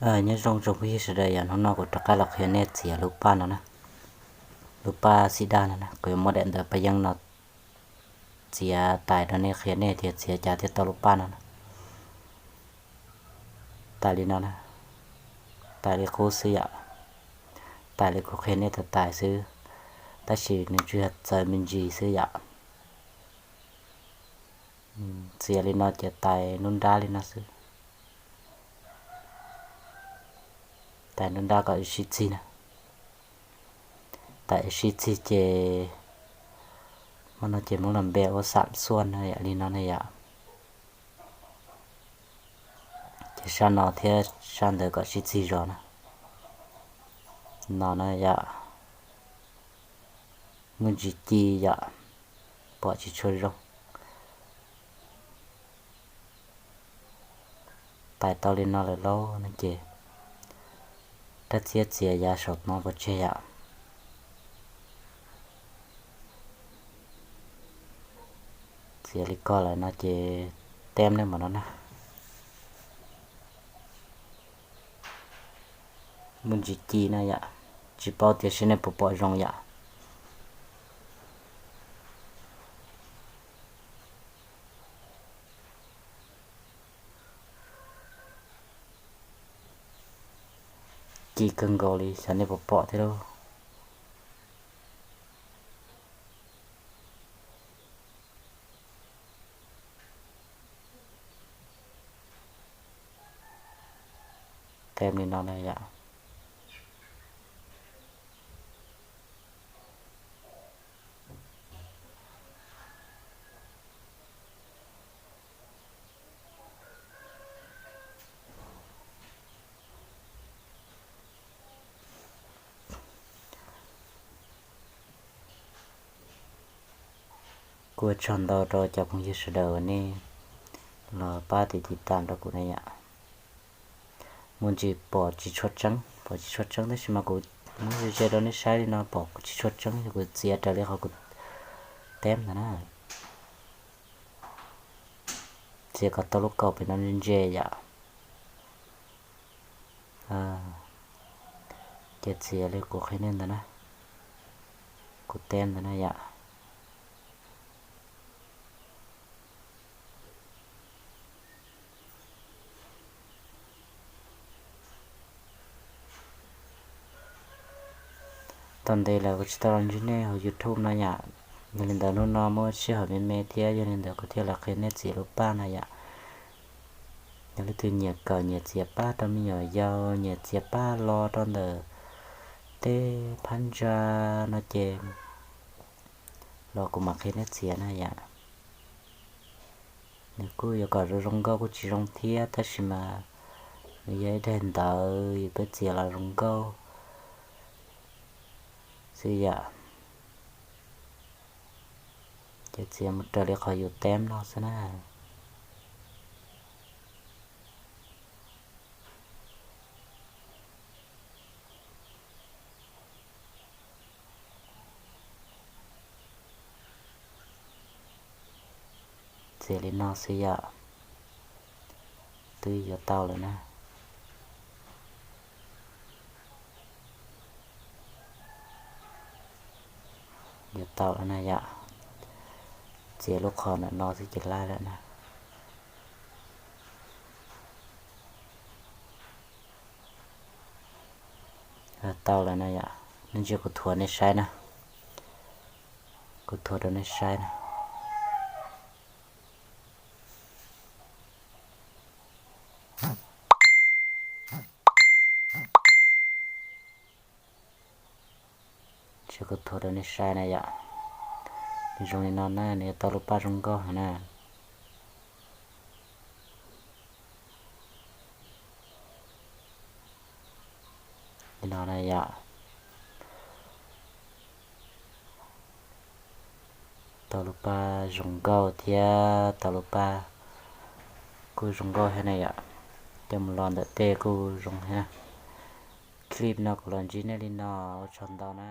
Nyob zoo tsoom phooj ywg sawv daws, yog hnub no kuv rov qab los qhia nej txiav lub paj no na, lub paj xib daj no na. Kuv yuav muab daim ntawv paj yeeb no txiav tais rau nej, qhia nej tias txiav cas thiaj tau lub paj no na. Tais li no na, tais li qub xwb yom. Tais li kuv qhia nej tau tais xwb, tab sis nws tsuas yog txawv me ntsis xwb yom. Txiav li no ces tais nruab nrab li no xwb. Tais nruab nrab kom sib txig na. Tais sib txig ces, muab no ces muab los npe ua xam xuaj na yom, li no na yom. Ces sab no thiab sab ntawd kom sib txig zog na. No na yom, muaj ntsis ci yom, pom tsis tshua zoo. Tais tau li no lawm lauj no ces rab txiab txiav yav saum no pov tseg yom. Txiav li ko lawm no ces teb nej mam no na. Muaj ntsis ci na yom, tsis paub tias seb nej puas pom zoo yom. Ci kawg nkaus li, xyov nej puas pom thiab lauj. Teb li no na yom. Kuj ua tsaug ntau rau cov phooj ywg sawv daws uas nej los pab tiv tiv tas rau kuv na yom. Muaj ntsis pom tsis tshua tseeb, pom tsis tshua tseeb tab sis mas kuv muab ze ze rau nej saib li no pom kuv tsis tshua tseeb yog kuv txiav raws li qhov kuv teb ntawd na. Txiav kom tau lub kaus pem no ntse ntse yom. Ces txiav li kuv qhia nej ntawd na, kuv teb ntawd na yom. Tau ntev lawm kuv tsis tau los ntsib nej hauv YouTube no yom. Yog li ntawd hnub no muaj sij hawm me me thiab, yog li ntawd kuv thiaj los qhia nej txiav lub paj no yom. Yog leej twg nyiam kawm nyiam txiav paj rau me nyuam yaus, nyiam txiav paj los rau ntawm tej phab ntsa no ces los kuv mam qhia nej txiav na yom. Nws kuj yuav kom zoo zoo nkauj kuj tsis zoo thiab tab sis mas nws yog ib daim ntawv yus peb txiav los zoo nkauj xwb yom. Ces txiav mus raws li qhov yus teb no xwb na. Txiav li no xwb yom. Twb yuav tau lawm na. Yuav tau lawm na yom. Txiav lub qhov ntawm no xwb ces laib lawm na. Tau lawm na yom. Nej ntsia kuv thuav nej saib na. Kuv thuav rau nej saib na. Ntsia kuv thuav rau nej saib na yom. Nws zoo li no na, nws yuav tau lub paj zoo nkauj heev na. Li no na yom. Tau lub paj zoo nkauj thiab tau lub paj kuj zoo nkauj thiab na yom. Coj mus los ntawm tej kuj zoo thiab na. Clip no kuv los ntsib nej li no, ua tsaug ntau na.